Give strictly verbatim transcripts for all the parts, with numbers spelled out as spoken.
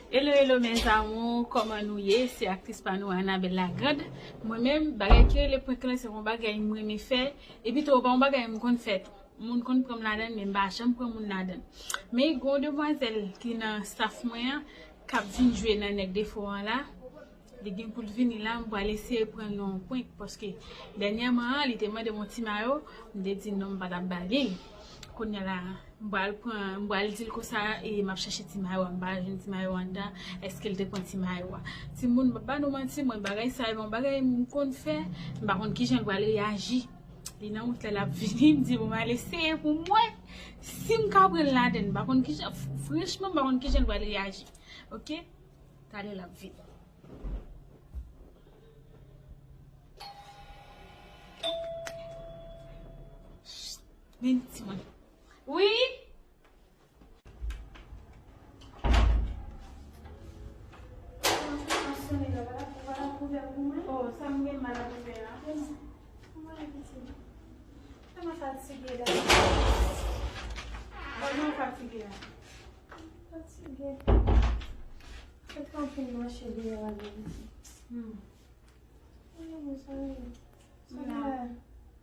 Hello, hello, mes amours, kòman nou ye? Se aktris pa nou, Anabelle Lagrande. Mwen menm, bagay ki rele prank lan, se yon bagay mwen renmen fè. Epi tou, pa yon bagay mwen konn fè tou. Moun konn pran m ladan l, men m pa janm pran moun ladan l. Men gen yon demwazèl ki nan staff mwen an, k ap vin jwe nan Nèg Defo an la. Li gen pou l vini la, m pral eseye pran l nan yon prank, paske dènyèman an, li te mande m yon ti mayo, m te di non, m pa t ap ba li. Kounye a la, m pral pran, m pral di l konsa, e m ap chèche ti mayo a, m pa jwenn ti mayo a anndan, èske l te pran ti mayo a? Timoun, m pa ba nou manti, mwen, bagay sa a, yon bagay m konn fè, m pa konn kijan l pral reyaji. Li nan wout la, l ap vini, m di, bon, m al eseye pou m wè si m ka pran l ladan l. M pa konn kijan, franchman, m pa konn kijan l pral reyaji. Oke? Talè l ap vini. Vin, timoun. Wi? Oh, sa m gen mal ap fè a. Kòman fatige la? Kòman fatige la? Fatige. Fè tranpil mache deyò a menm. Hmm. Mwen la,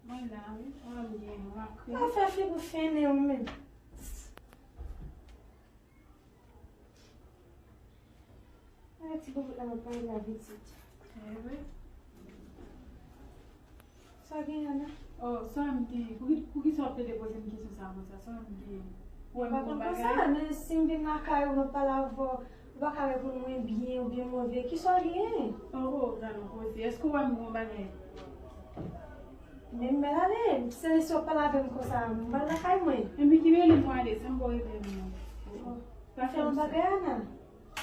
mwen la, wi. Mwen byen, mwen ap kriye. Ou fè figi w fennen ou menm. Ay, ti boubout la, mwen pa la pitit. Eh wi. Sa gen, Ana? Oh, sa m te, pou ki, pou ki sa w te poze m kesyon sa konsa? Sa m te, ou wè m gon bagay? Pa konn konsa, men si m vin lakay ou, mwen pale avè w, ou pa ka reponn mwen byen oubyen move. Kisa w genyen? Oh, oh, gade yon koze. Èske w wè m gon bagay? Men m al ale, se si w ap pale avè m konsa, m al lakay mwen. Enben ki rele m pou ale, sa m ba w rele m nan. Oh, pa fè yon bagay, Ana.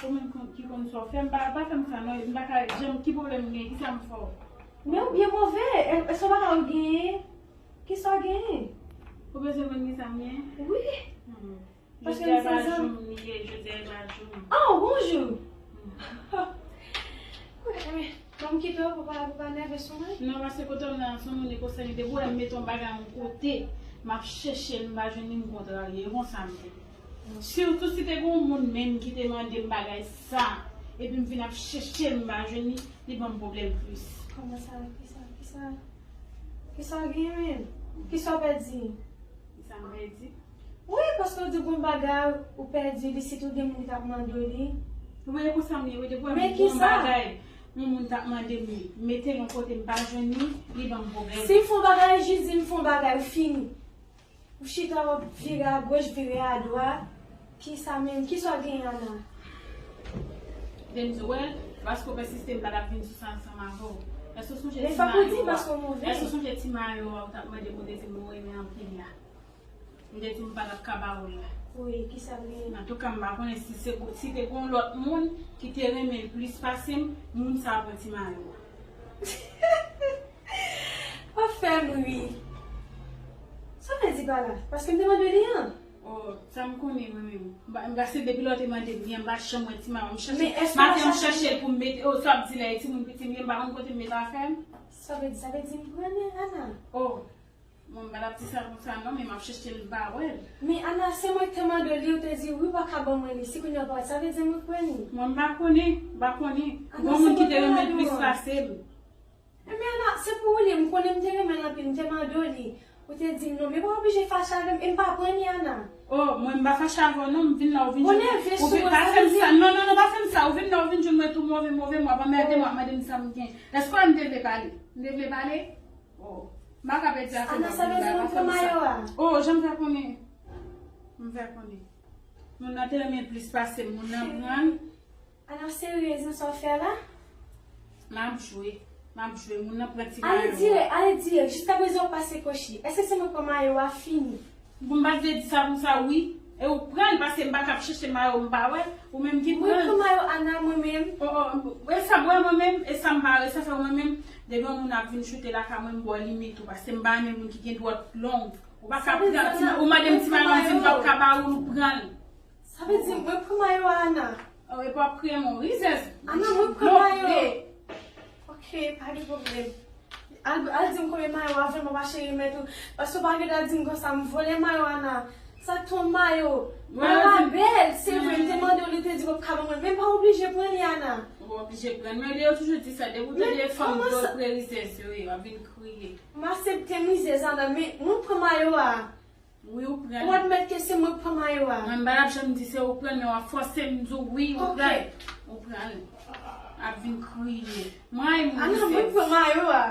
Ou menm ki konn sa w fè, m pa, pa fè m sa non, m pa ka janm, ki pwoblèm m gen, kisa m fè w? Men ou byen move, e, e sa w pa ka w genyen? Kisa w genyen? Ou bezwen konn kisa m genyen? Wi. Hmm. Paske jodi a m se pa jou m li ye, jodi a e pa jou m. Oh, bonjou. Hmm. Wi, men, ban m kite w pou pa, pou pa nève sou mwen. Non, paske kote m nan, se yon moun li konsène, depi w wè m mete yon bagay yon kote, m ap chèche l, m pa jwenn li, m kontrarye, e konsa m ye. Sitou si te gen yon moun menm ki te mande m bagay sa, epi m vin ap chèche l, m pa jwenn li, li ban m pwoblèm plis. Kòman sa? Kisa, kisa, kisa w gen menm? Kisa w pèdi? Kisa m pèdi? Wi, paske w di gon bagay ou pèdi li, sitou gen moun ki t ap mande w li. Wi, e konsa m ye, wi, depi w wè m gon bagay, yon moun t ap mande m li, m mete l yon kote, m pa jwenn li, li ban m pwoblèm. Si m fè yon bagay, jis di m fè yon bagay, ou fini. Ou chita, w ap vire agoch, vire adwat. Kisa menm? Kisa w genyen, Ana? Denise, wè, paske w pèsiste, m pa t ap vin sou sa ansanm avè w. Èske w sonje ti mayo a? Èske w sonje ti mayo a ou t ap mande m, ou te di m ou renmen anpil la? M te di m pa t ap ka ba ou l la. Wi, kisa l genyen? Antouka, m pa konnen si se, si te gen yon lòt moun ki te renmen l plis pase m, moun sa a pran ti mayo a. W ap fè m ri. Sa w vle di pa la? Paske m te mande w li an. Oh, sa m konnen mwen menm. M pa, m pa se depi lè w te mande m li an, m pa janm wè ti mayo. M chèche, maten m chèche l pou m mete. Oh, sa w ap di la, e timoun piti m ye, m pa konn kote m mete afè m. Sa w vle di? Sa vle di m pran li, Ana? Oh, mwen m pa t ap di sa konsa non, men m ap chèche l, m pa wè l. Men Ana, se mwen ki te mande w li, ou te di wi, ou pa ka ban mwen li. Si kounye a ou pa wè l, sa vle di mwen pran li? Mwen m pa konnen, m pa konnen. Gon moun ki te renmen l plis pase m. Ebyen, Ana, se pou ou li, m konnen m te renmen l anpil, m te mande w li. Ou te di m non, men pa oblije fache avè m, e m pa pran li, Ana. Oh, mwen m pa fache avè w non, m vin la, ou vin jwenn, ou vin, pa fè m sa, non, non, non, pa fè m sa, ou vin la, ou vin jwenn mwen tou move, move, mwen ap anmède mwen, ap mande m sa m gen. Èske w wè m te vle pale? M te vle pale? Oh, m pa ka pèdi afè m, Ana, sa vle di mwen pran mayo a? Oh, jan m fè konnen? M fè konnen. Moun nan te renmen plis pase m, moun nan pran l. Ana, w serye nan sa w fè la? M ap jwe. M ap jwe. Moun nan pran ti mayo a. Ale dirèk, ale dirèk. Jiskaprezan w pase kòchi. Èske se mwen k pran mayo a fini? Bon, m pa t vle di sa konsa, wi. E ou pran l, paske m pa t ap chèche mayo, m pa wè. Ou menm ki pran l. Mwen pran mayo Ana, mwen menm. Oh, oh, e sa m wè mwen menm, e sa m pa wè, sa fè mwen menm. Depi yon moun ap vin choute lakay mwen, m ba w limit ou, paske m pa renmen moun ki gen dwèt long. Ou pa ka pran ti, ou mande m ti mayo, m di m p ap ka ba ou l, ou pran l. Sa vle di mwen pran mayo a, Ana. Oh, epi w ap kriye m, wi, rizèz. Ana, mwen pran mayo. Ok, pa gen pwoblèm. Al, al di m konbyen mayo a, vrèman, pa cheri, mèt ou. Paske w pa gen dwa di m konsa, m vòlè mayo a, Ana. Sa k fè w mayo? Mayo a bèl, se vre, m te mande w, li te di w p ap ka ban mwen, men pa oblije pran li, Ana. Ou pa oblije pran, men yo toujou di sa, depi w tande fanm vre rizèz yo ye, w ap vin kriye. M aksepte m rizèz, Ana, men mwen pran mayo a. Wi, ou pran. Ou admèt ke se mwen k pran mayo a. Mwen m pa t ap janm di se ou pran, men w ap fòse m di w wi, ou pran. Ou pran. Ap vin kriye. Mwen, mwen, Ana, mwen pran mayo a.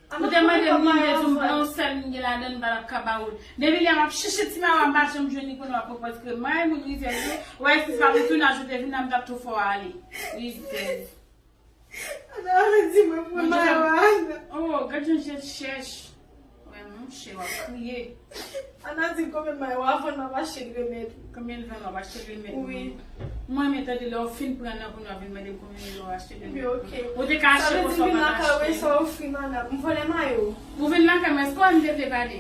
Ou te mande m, mwen te di w m pran yon sèl m gen ladan l, m pa t ap ka ba ou l. Depi lè m ap chèche ti mayo a, m pa janm jwenn li kounye a, w ap pran pòz kriye. Mwen, moun rizèz yo, wè, si se pa pou tounaj ou te vin la, m t ap tou fè w ale. Rizèz. Ana, Ana di mwen pran mayo a, Ana. Oh, gad jan je l chèch. Wè, monchè, w ap kriye. Ana di l konbyen mayo a vann, w ap achte l remèt. Konbyen l vann, w ap achte l remèt. Wi. Mwen, men tande lè w fin pran nan, kounye a w vin mande m konbyen l vann, w achte l remèt. Wi, ok. Ou te ka achte konsa w pa t achte. Sa vle di m vin lakay ou, e sa w ofri m, Ana. M vòlè mayo. Ou vin lakay mwen, èske w wè m te vle pale?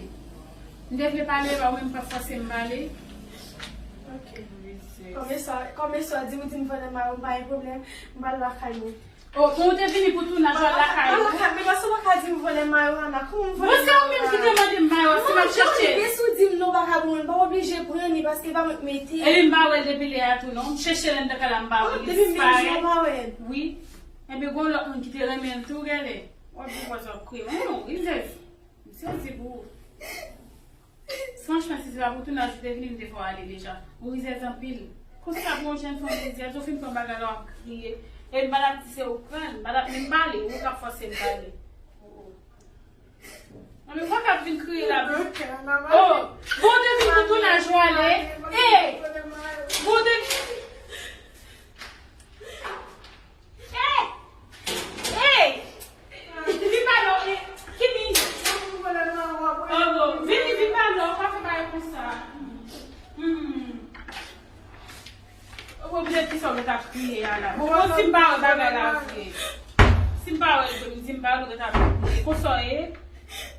M te vle pale, ba ou menm pa fòse m pale. Ok. Wi, se. Kòm e sa, kòm e sa, di m, di m vòlè mayo, m pa gen pwoblèm, m pral lakay ou. Oh, bon, ou te vini pou tounaj, w al lakay ou? Pa lakay, men paske w pa ka di m vòlè mayo a, Ana. Kòman m vòlè mayo a? Bon, se ou menm ki te mande m mayo a, si m ap chèche. Bon, depi si w di m non, w pa ka ban mwen, m pa oblije pran li, paske e pa mwen k mete. Epi m pa wè l depi lè a tou, non. M chèche l anndan kay la, m pa wè li. Oh, depi m vin jwenn w, w pa wè l. Wi. Ebyen, gon lòt moun ki te renmen l tou, gade. W ap di w ap kriye. Hum, rizèz. M sezi pou ou. Franchman, si se pa pou tounaj ou te vini, m te fè w ale deja. Ou rizèz anpil. Konsa pou yon jèn fanm rizèz, ou fin pran bagay la, w ap kriye. E m pa t ap di se ou k pran l, m pa t ap menm pale, ou k ap fòse m pale. Anben, fòk ap vin kriye la. Oh, bon, ou te vin pou tounaj ou ale. Ey! Bon, ou te vin. Ey! Ey! Vin pa non, e, Kimi. Oh, bon. Vini, vin pa non, pa fè bagay konsa. Hmm. Ou oblije di sa w ret ap kriye a la. Bon, si m pa wè bagay la vre. Si m pa wè l vre, m di m pa wè l ret ap kriye. Konsa w ye?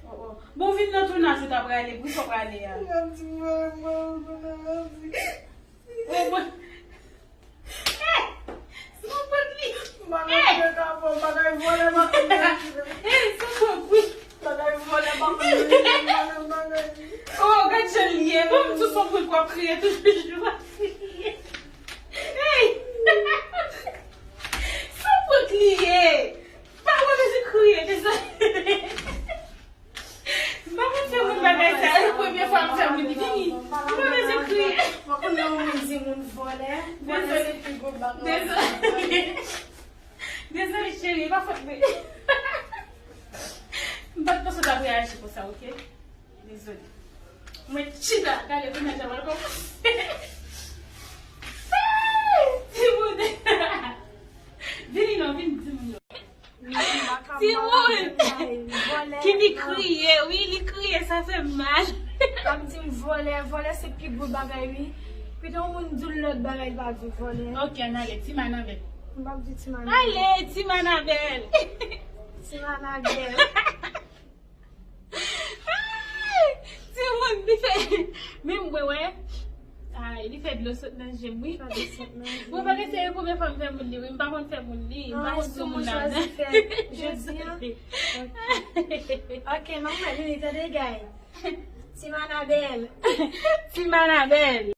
Oh, oh. Bon, vin nan tounaj ou ta prale, pou sa w prale a. Oh, bon. Eh! Se yon prank li. Bagay vòlè, bagay vòlè, bagay. Eh, se yon prank, wi. Bagay vòlè, bagay. Oh, gad jan l ye. Bon, m tou son prank w ap kriye toujou. Hey! Se yon prank li ye. Pa wè, mezanmi, kriye, dezole. M pa konn fè moun bagay sa, se premye fwa m fè moun li vini. M pa bezwen kriye. Ou konnen yon moun di moun vòlè, vòlè se pi gwo bagay. Dezole. Dezole, cheri, e pa fòt mwen. M pa t panse w t ap reyaji konsa, oke? Dezole. Mwen chita, gade, kounye a, jan m al kòmanse. Timoun! Vini non, vin di moun yo. Timoun! Kimi kriye, wi, li kriye, sa fè m mal. Ap di m vòlè, vòlè se pi gwo bagay, wi. Pito yon moun di w lòt bagay, li pa di w vòlè. Ok, ann ale, Tim Anabèl. M p ap di Tim Anabèl. Ale, Tim Anabèl. Tim Anabèl. Ay! Timoun, li fè, men m wè, wè. Ay, li fè dlo sot nan je m, wi. Fè dlo sot nan je m. Mwen pa gen, se premye fwa m fè moun li, wi. M pa konn fè moun li. M pa konn sou moun la. Jodi a. Ok, m ap fè vini, tande, guys. Tim Anabèl. Tim Anabèl.